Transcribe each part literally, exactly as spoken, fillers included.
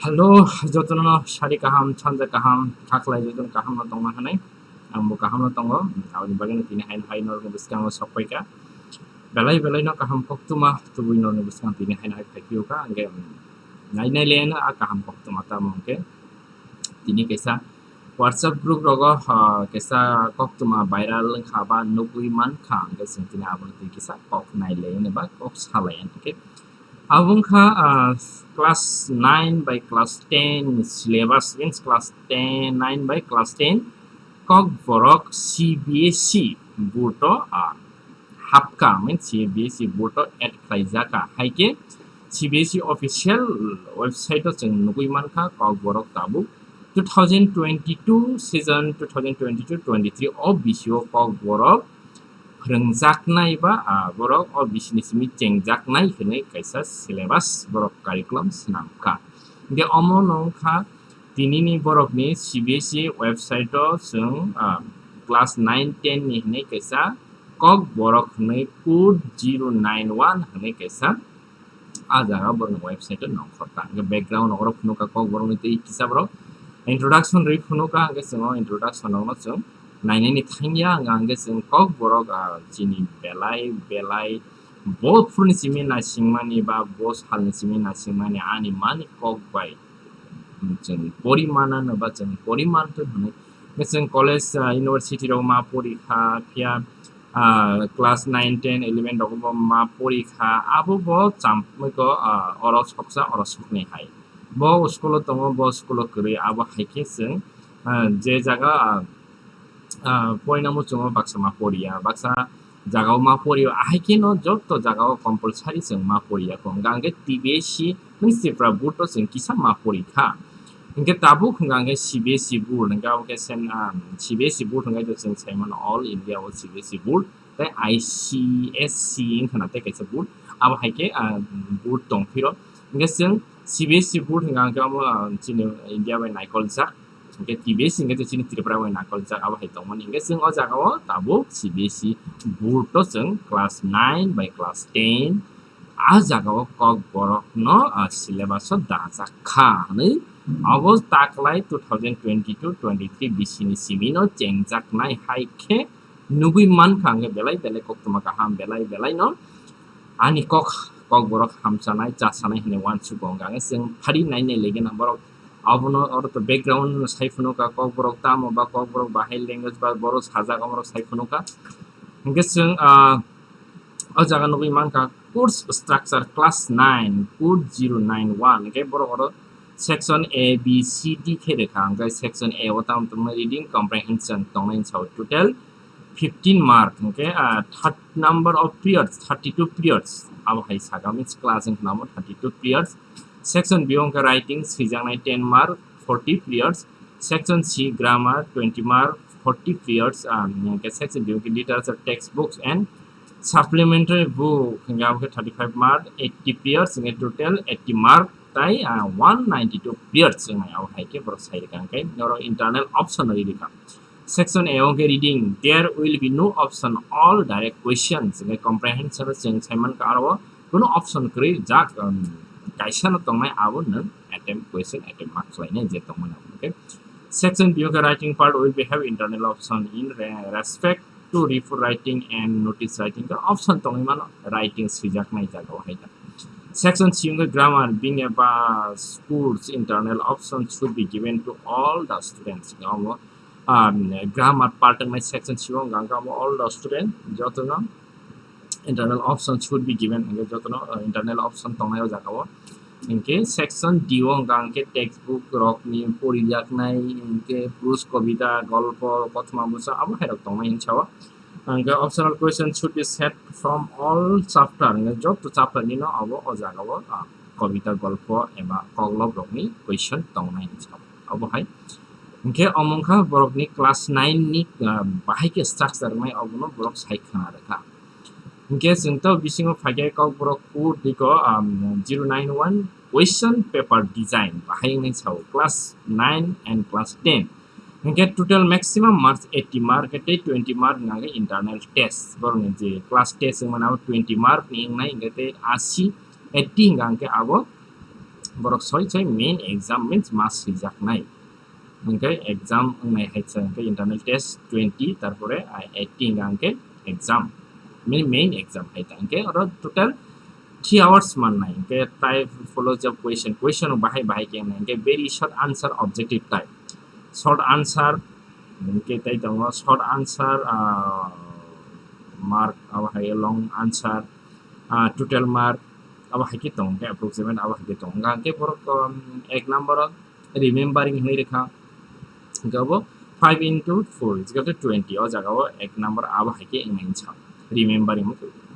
Hello, jotono sari kaham, sanja kaham, khaklai jotono kaham no tongma hanai. Ang bo kaham no tongo, aboni bagwi no tini hai hai norok ni bwskango sok paikha. Belai belai no kaham koktwma tubui norok ni bwskango tini hai hai phai phiyokha, hwnkhe nai nai le no a kaham koktwma tamo hwnkhe tini kaisa WhatsApp group rogo, ah, kaisa koktwma viral wngkha ba nugwi mankha, hwnkhe chwng tini abono twi kisa kok nai le ba kok sa lai hwnkhe. Abo wngkha, ah, class nine by class ten syllabus, means class ten, nine by class ten Kokborok C B S E board o, ah, hapkha, means C B S E board o add khlaijakha. Hai khe C B S E official website o chwng nugwi mankha Kokborok tabuk two thousand twenty-two season, two thousand twenty-two twenty-three o bisio Kokborok phwrwngjaknai ba, ah, borok o bisini simi chengjaknai hwnwi kaisa syllabus borok curriculum swnamkha. Hwnkhe omo no wngkha tinini borokni C B S E website o chwng, ah, class nine ten ni hwnwi kaisa Kokborok hwnwi code zero nine one hwnwi kaisa ah jaga borokni website o nongkhor ta. Hwnkhe background rok phunukha Kokborokni tei kisa borok introduction rwi phunukha, hwnkhe chwng o introduction rokno chwng nainani thangya, hwnkha hwnkhe chwng Kokborok, ah, chini belai belai bo phuruni simi naisingmani ba bo salni simi naisingmani ani mani kok bai chwng porimanano ba chwng poriman twi hwnwi. Hwnkhe chwng college, ah, university rok ma porikha, phiya, ah, class nine, ten, eleven rok bo ma porikha, abo bo cham-, abo, ah, oro soksa, oro soknwi hai. Bo school o tongo, bo school o kwrwi, abo hai khe chwng, ah, je jaga, ah, ah, poina muchungo baksa ma poriya, baksa jagao ma porio, ahai kheno joto jagao compulsory chwng ma poriya kho. Hwnkha hwnkhe T B S C, means Tripura board o chwng kisa ma porikha. Hwnkhe tabuk hwnkha hwnkhe C B S E board, hwnkhe abo khe sen-, ah, C B S E board hwnkhe chwng saimano all India o C B S E board, tei I C S C wngkha na tei kaisa board, abo hai khe, ah, board tongphiro. Hwnkhe chwng C B S E board hwnkha hwnkhe amo, ah, chini India bai naikoljak. Hwnkhe T B S hwnkhe chini Tripura bai naikoljak, abo hai tongmani. Hwnkhe chwng o jagao tabuk C B S E board o chwng class nine bai class ten a jagao Kokborokno, ah, syllabus o dajak kha hwnwi abo taklai two thousand twenty-two twenty-three bisini simino chengjaknai hai khe nugwi mankha, hwnkhe belai belai koktwma kaham, belai belai no ani kok, Kokborok hamchanai, chasanai hwnwi uansugo. Hwnkha hwnkhe chwng phari nai nai legi na borok abono oro to background sai phunukha, Kokborok tamo ba Kokborok bahai language ba borok sajak, omorok sai phunukha. Hwnkhe chwng, ah, o jaga nugwi mankha course structure class nine, code zero nine one, hwnkhe borok oro section A, B, C, D khe rwkha, hwnkhe section A o tamo tongnai reading comprehension tongnai sao total fifteen mark, hwnkhe, ah, third number of periods, thirty-two periods, abo hai saka, means class wngkha namo thirty-two periods. Section B o hwnkhe writing swijaknai ten mark, forty periods. Section C grammar twenty mark, forty periods, ah, hwnkhe section D o hwnkhe literature textbooks and supplementary book hwnkhe abo khe thirty-five mark, eighty periods, hwnkhe total eighty mark tai, ah, one ninety-two periods wngnai, abo hai khe borok sai rwkha, hwnkhe norok internal option ri rwkha. Section A o hwnkhe reading, there will be no option, all direct questions, hwnkhe comprehension o chwng sai mankha aro o kuno option kwrwi jak, um, kaisa no tongnai abo nwng attempt, question attempt ma khlainai je tongmani abo, okay? Section B o hwnkhe writing part will be have internal option in re-, respect to report writing and notice writing, option tongwi mano writing swijaknai jaga o hai ta. Section C o hwnkhe grammar, being a ba schools internal option should be given to all the students. Omo, um, grammar part wngnai section C o hwnkha hwnkhe omo all the student jotono internal option should be given, hwnkhe jotono, uh, internal option tongnai o jaga o. Hwnkhe section D o hwnkha hwnkhe textbook rokni porijaknai, hwnkhe prose, kobita, golpo, kothoma busa abo hai rok tongnai hinsa o. Hwnkhe optional question should be set from all chapter, hwnkhe joto chapter ni no abo o jaga o, ah, kobita, golpo eba koklop rokni question tongnai hinsa o. Abo hai. Hwnkhe omo wngkha borokni class nine ni, ah, bahai khe structure wngnai, obono borok sai khna rwkha. Hwnkhe chwng to bisingo phaikhe Kokborok code diko, um, zero nine one question paper design bahai wngnai sao class nine and class ten. Hwnkhe total maximum marks eighty mark, tei twenty mark hwnkhe internal test. Borokni je class test wngmani abo twenty mark ni wngnai, hwnkhe tei asi, eighty hwnkha hwnkhe abo Borok soi soi main exam means ma swijaknai. Hingke exam wngnai hai se hingke internal test twenty, tarpore, ah, eighty hingka hingke exam. Main, main exam hai ta. Hingke oro total three hours mannai. Hingke type follows the question. Question bahai bahai khe wngnai. Hingke very short answer, objective type. Short answer, hingke tai tongo short answer, ah, mark, abo hai long answer, ah, total mark, abo hai khe tongo, hingke approximate abo hai khe tongo. Hingke borok, um, ek number o remembering hinwi rwkha. Hingke abo five into four is equal to twenty. O jaga o ek number abo hai khe wngnai hinsa. Remembering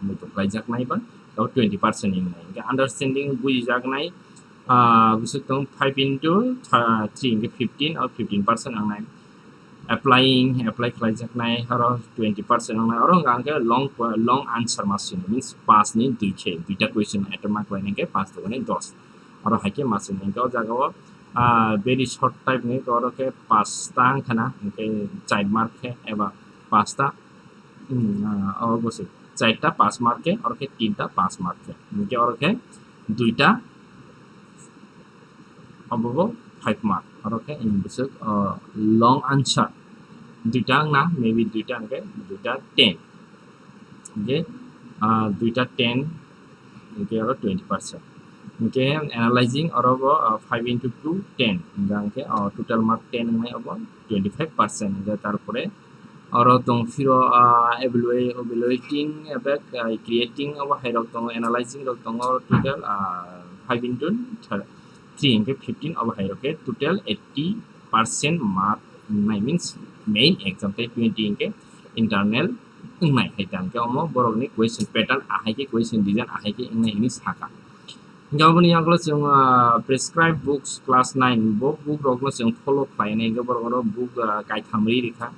muitu khlaijaknai ba abo twenty percent wngnai. Hingke understanding bujijaknai, ah, bwswk tong five into three hingke fifteen, o fifteen percent wngnai. Applying, apply khlaijaknai, oro twenty percent wngnai. Oro hingka hingke long, long answer ma sini, means pass ni dui khe, duita question attempt ma khlainai hingke pass tongmani dos. Oro hai khe ma sini hingke o jaga o, ah, very short type ni oro khe pass ta wngkha na, hingke char mark khe eba pass ta, hmm, ah, o bwswk char ta pass mark khe, oro khe tin ta pass mark khe, hingke oro khe duita, obo bo five mark. Oro khe, hmm, bwswk, ah, long answer. Duita wngna, maybe duita hingke duita ten. Hingke, ah, duita ten, hingke oro twenty percent. Hingke analyzing oro bo, ah, five into two, ten. Hingke, hingke, ah, total mark ten wngnai obo twenty five percent. Hingke tarpore oro tong phiro, ah, evaluate-, evaluating eba, ah, creating obo hai rok tongo, analyzing rok tongo total, ah, five into three hingke fifteen obo hai rok khe total eighty percent mark wngnai, means main exam tei twenty hingke internal wngnai hai ta hingke omo borok ni question pattern ahai khe question design ahai khe wngnai hinwi saka. Hingke aboni yagulo chwng, ah, prescribe books class nine bo book rok no chwng follow khlai nai hingke borok oro book, ah, kaitham ri rikha.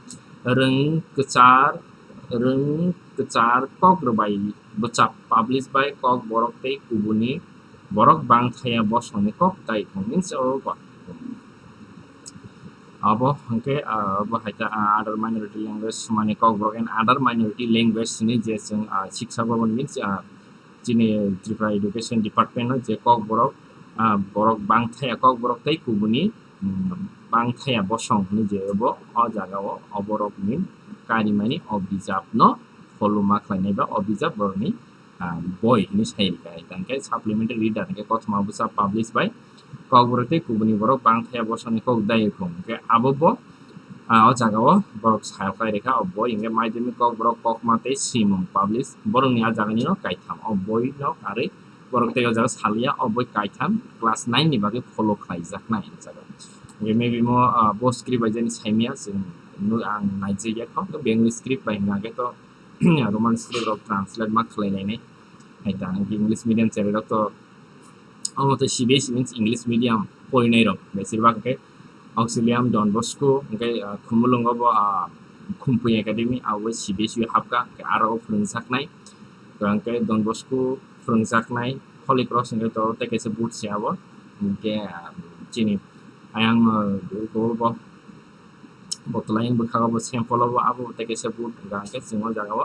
Rwng kwchar, rwng kwchar kok rwbai bwchap publish by Kokborok tei kubuni borok bang thaya bosongni kok tai thung means o ba. Abo hingke, ah, bo hai khe, ah, other minority language mani Kokborok and other minority language ni je chwng, ah, Shiksha Bhaban means, ah, chini Tripura Education Department o je Kokborok, ah, borok bang thaya Kokborok tei kubuni, mm, bang thaya bosong hinwi je bo o jaga o oborok ni karimani o bijap no follow ma khlai nai ba o bijap borok ni, ah, boi hinwi sai rikha. Hingke supplementary reader hingke kothoma bwsa publish by Kokborok tei kubuni borok bang thaya bosongni kok dai rwkho. Hingke abo bo, ah, o jaga o borok sai rwkha o boi hingke Madhyamik Kokborok kokma tei swimung publish borokni a jaga nino kaitham o boi no karwi borok tei o jaga salia o boi kaitham class nine ni bagwi follow khlaijaknai o jaga. Hingke maybe mo, ah, bo script bai jani saimya chwng, ang naijak ya kho, Bengali script bai hingka hingke to Roman script rok translate ma khlai nai nai. Hai ta, English medium chari rok to, omo to C B S E means English medium porinai rok, besir bak hingke Auxilium, Don Bosco, hingke, ah, Khumulwngo bo, ah, Khumpui Academy, abo C B S E hapka, hingke aro phwrwngjaknai, hingke Don Bosco phwrwngjaknai, Holy Cross hingke to tei kaisa board se abo, hingke, ah, chini ayang, ah, bo, bo, Bo twlaiyang bwkhago bo sample o bo abo tei kaisa board hwnka hwnkhe chwng o jaga o,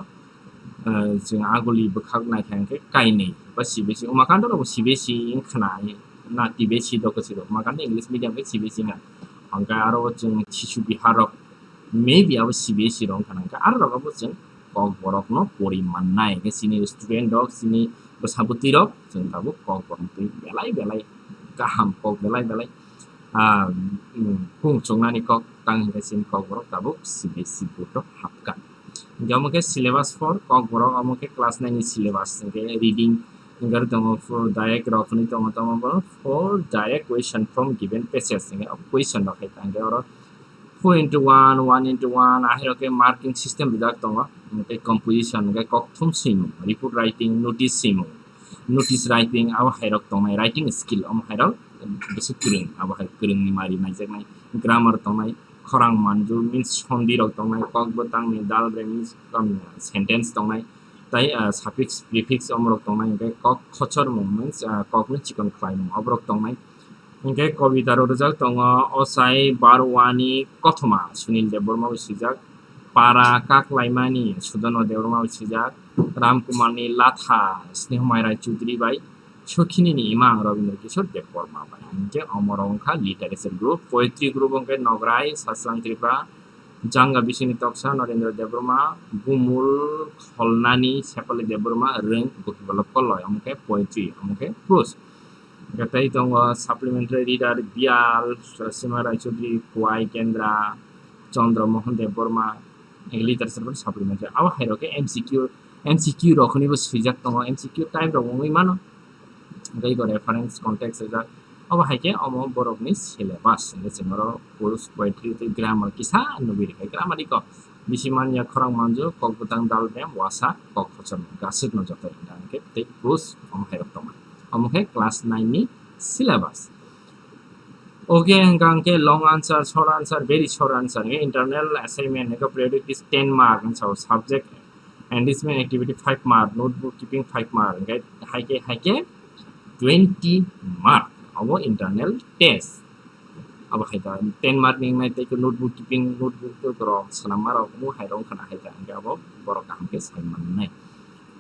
eh, chwng aguli bwkhak naikha hwnkhe kainwi ba C B S E. Umakanta rok bo C B S E wngkhana, na T B S E do kwchwk rok. Umakanta English medium khe C B S E wngkha. Hwnkhe aro o chwng Shisu Bihar rok, maybe abo C B S E rok wngkhana, hwnkhe aro rok abo chwng Kokborok no pori mannai. Hwnkhe chini student rok, chini bwsa bwtwi rok chwng tabuk Kokborok twi belai belai kaham, kok belai belai, ah, mm, kung chungnani kok tang hwnkhe chini Kokborok tabuk C B S E board o hapkha. Hwnkhe omo khe syllabus for Kokborok, omo khe class nine ni syllabus, hwnkhe reading, hwnkhe aro tongo four direct rok hwnwi tongo, tongo four direct question from given passage, hwnkhe o question rok hai ta hwnkhe oro four into one, one into one, ahai rok khe marking system rijak tongo, hwnkhe composition, hwnkhe kokthum swimung, report writing, notice swimung, notice writing, abo hai rok tongnai, writing skill, omo hai rok bwswk kwrwng, abo hai kwrwngni mari naijaknai, grammar tongnai, khorang manju means sondi rok tongnai, kok bwtangni dal bre means, um, sentence tongnai, tai, ah, suffix, prefix omo rok tongnai, hwnkhe kok khochormung means, ah, kokno chikon khlaimung, oborok tongnai. Hwnkhe kobita rok rijak tongo Ochai Barwani Kothoma, Sunil Debbarma bai swijak, Para Kaklaimani, Sudono Debbarma bai swijak, Ramkumarni Latha, Snehomai Rai Chudri bai, Sukhini ni imang Rabindra Kishore Debbarma bai. Hingke omorok wngkha literature group, poetry group wngkhe Nograi, Saslang Tripura, Janga Bisini Toksa, Narendra Debbarma, Bumul Kholnani, Sepali Debbarma, Rwng, Gopibalok Kolloi, omo khe poetry, omo khe prose. Hingke tei tongo supplementary reader, Biyal, Sima Rai Chaudhury, Kuai Kendra, Chandra Mohan Debbarma, literature supplementary. Abo hai rok khe M C Q, M C Q rok hwnwi bo swijak tongo, M C Q type rok wngwi mano. Hingke iko reference context rijak. Obo hai khe omo borokni syllabus. Hingke chwng oro prose, poetry tei grammar kisa nugwi rikha. Grammar iko bisi manya khorang manju, kok bwtang dal bem, wasa, kok hochom, gaswk no joto hingka hingke tei prose omo hai rok tongma. Omo khe class nine ni syllabus. Okay, hingka hingke long answer, short answer, very short answer. Hingke internal assignment, hingke periodic test ten mark, hingke subject enrichment activity five mark, notebook keeping five mark, hingke hai khe, hai khe twenty mark. Abo internal test. Abo hai ta ten mark ni nai tei notebook keeping, notebook to rok swnam ma rok mu hai rok khana hai ta, hingke abo borok kaham khe sai mannai.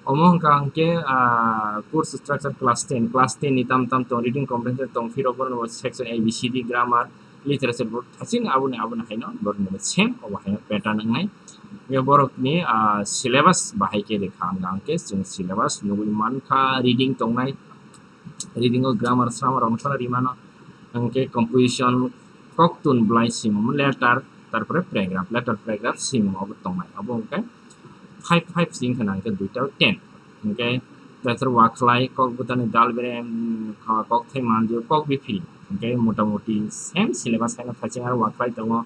Omo hingka hingke, ah, course structure class ten, class ten ni tam tam tong, reading comprehension tong, phiro borok section A B C D, grammar, literature bo thaching aboni, aboni haino borok ni same obo haino pattern wngnai. Hingke borok ni, ah, syllabus bahai khe rikha hingka hingke chwng syllabus nugwi mankha, reading tongnai, reading o grammar sramar rok no rimano, hingke composition, koktun bwlai simung, letter, tarpore paragraph, letter paragraph simung obo tongnai, obo hingke five five si wngkha na hingke duita o ten. Hingke taisar wakhlai, kok bwtani dal berem, kok thai manju, kok biphiri. Hingke motamoti same syllabus haino thaching aro wakhlai tongo.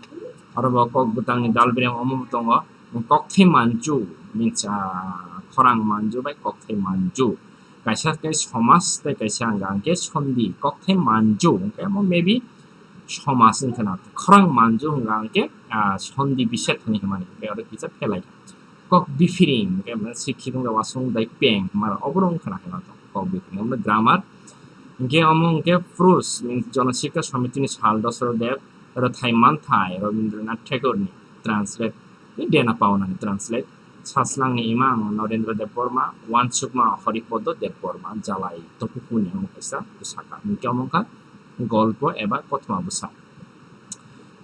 Oro bo kok bwtangni dal berem omo bo tongo. Kok thai manju, means, ah, khorang manju bai kok thai manju. Kaisa khe somaj tei kaisa hwnka hwnkhe sondi, kok thai manju hwnkhe omo maybe somaj wngkha na, khorang manju hwnka hwnkhe, ah, sondi bised hwnwi hwnmani, hwnkhe oro kisa phelai. Kok biphiri hwnkhe sikhi wngkha wasung dai peng hwnmani, oborok wngkha na khe kok biphiri, omo grammar. Hwnkhe omo hwnkhe prose, means Jono Sikha Samiti ni sal Dosro Deb, Rwthai Manthai Rabindranath Tagore ni translate, Dena Paona ni translate, Saslangni Imang Narendra Debbarma, Uansukma Haripada Debbarma, Jalai Topukuni omo kaisa bwsakha. Hwnkhe omo wngkha golpo eba kothoma bwsa.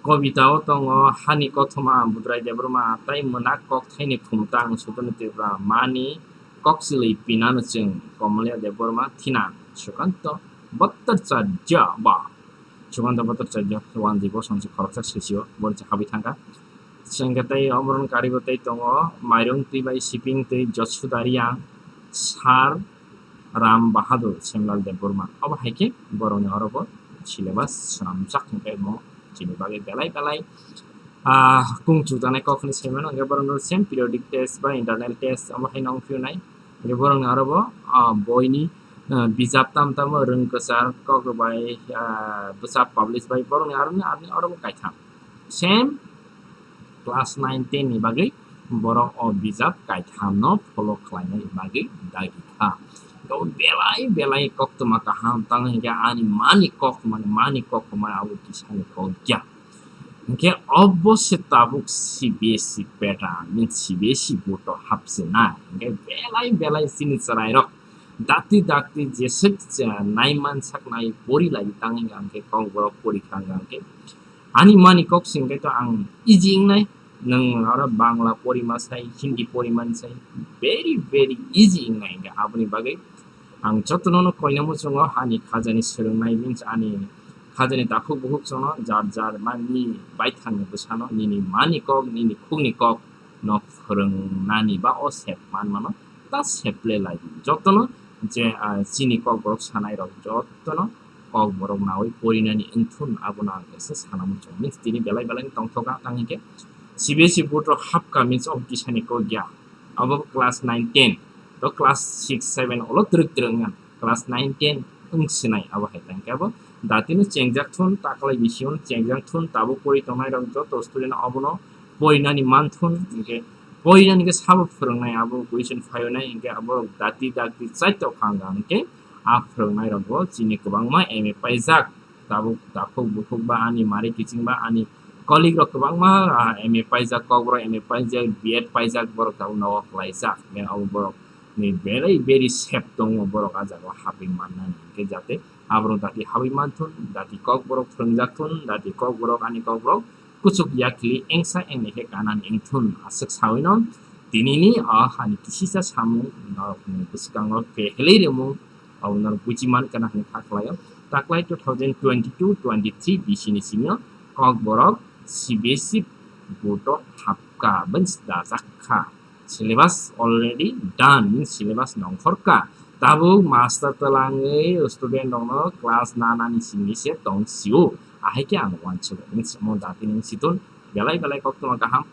Kobita o tongo Hani Kothoma Budrai Debbarma, Tai Mwnak Kokthaini Phumtang Sudhani Tripura, Mani Kokchilwi Pinano Chwng, Komolya Debbarma, Thinang Sukanto Bhattacharya ba Sukanta Bhattacharya wanjwi bosong se khoroksa sisio, boni se habwi thangkha. Sengkhe tei omoron karibo tei tongo, mairung twi bai siping tei Josuda Riang, Sar Ram Bahadur, Semlal Debbarma. Obo hai khe borokni oro bo syllabus swnamjak hwnkhe mo chini bagwi belai belai, ah, kung chukjaknai kok hwnwi sai mano, hwnkhe borokno same periodic test ba internal test omo hai no wng phiyonai. Hwnkhe borokni oro bo, ah, boini, ah, bijap tam tamo rwng kwchar kok bai, ah, bwsa publish bai borokni aroni, aroni oro bo kaitham. Same class nine ten ni bagwi borok o bijap kaitham no follow khlainani bagwi dagi kha. Tei belai belai koktwma kaham tang hwnkhe ani mani kok mani, mani kok mani abo kisani kok ya. Hwnkhe obo se tabuk C B S E pattern, means C B S E board o hapsinai. Hwnkhe belai belai chini chwrairok dakti dakti jeswk naimansaknai pori lai tangwi hwnkhe kokborok pori thangkha hwnkhe ani mani kok se hwnkhe to ang easy wngnai, nwng oro Bangla pori ma sai, Hindi pori man sai, very very easy wngnai hwnkhe aboni bagwi ang jotono no koina muchungo ani khajani swrwngnai means ani khajani takhuk bukhuk chwngno jar jar ma ni baithangni bwsano nini mani kok, nini khukni kok no phwrwngnani ba o sep manmano ta seple lai di. Jotono je, ah, chini kokborok sanairok jotono kokborok nawi porinani wngthun abono ang kaisa sana muchungo. Means tini belai belai tongthoka tang hinkhe C B S E board rok hapka means obo kisani kok ya. Abo class nine ten. To class six seven olo twrwk twrwk wngkha. Class nine ten wng sinai abo hai tang khe abo datino chengjak thun, taklai bisio chengjak thun, tabuk pori tongnai rok joto student abono porinani man thun, hwnkhe porinani khe sabo phwrwngnai abo question phayonai, hwnkhe abo dati dakti chaito phanga hwnkhe a phwrwngnai rogo chini kwbangma M A paijak. Tabuk takhuk bukhuk ba ani mari kiching ba ani colleague rok kwbangma, ah, M A paijak, kokborok M A paijak, B Ed paijak, borok tabuk nogo kwlaijak. Then abo borok ni very very safe tongo borok a jaga o habwi mannani, hinkhe jate aborok dati habwi manthun, dati kokborok phwrwngjak thun, dati kokborok ani kokborok kuchuk yakli engsa engnai khe kanani wngthun aswk sawino tinini o hani kisisa samung norokni bwskango kehelai remung, abo norok buji mankha na hwnwi kha khlaio. Taklai two thousand twenty-two twenty-three bisini simi o kokborok C B S E board o hapkha, bens dajak kha. Syllabus already done, means syllabus nongkhorkha. Tabuk master twlangwi student rokno class nanani simi se tong sio. Ahai khe ang uansukgo, means omo dati nung siton belai belai koktwma kaham.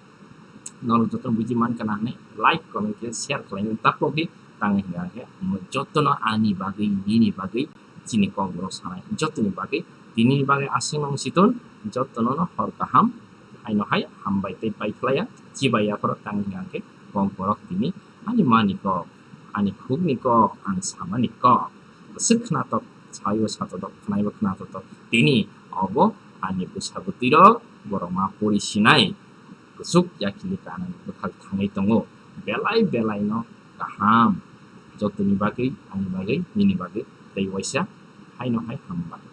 Norok jotono buji mankha na hwnwi like, comment khe share khlaina tapok di. Tang hwnka khe jotono ani bagwi, nini bagwi, chini kokborok sanai jotoni bagwi, tinini bagwi aswk nung siton jotono no hor kaham. Haino hai hambai tei pai khlaiya, chibai yaphoro tang hwnka khe kokborok tini ani mani kok, ani khukni kok, ang samani kok. Bwswk khnatok, sawi bo satodok, khnai bo khnatodok. Tini obo ani bwsa bwtwi rok, borok ma pori sinai. Kuchuk yakini kanani bwkhak thangwi tongo. Belai belai no kaham. Jotoni bagwi, ani bagwi, nini bagwi tei waisa haino hai hambai.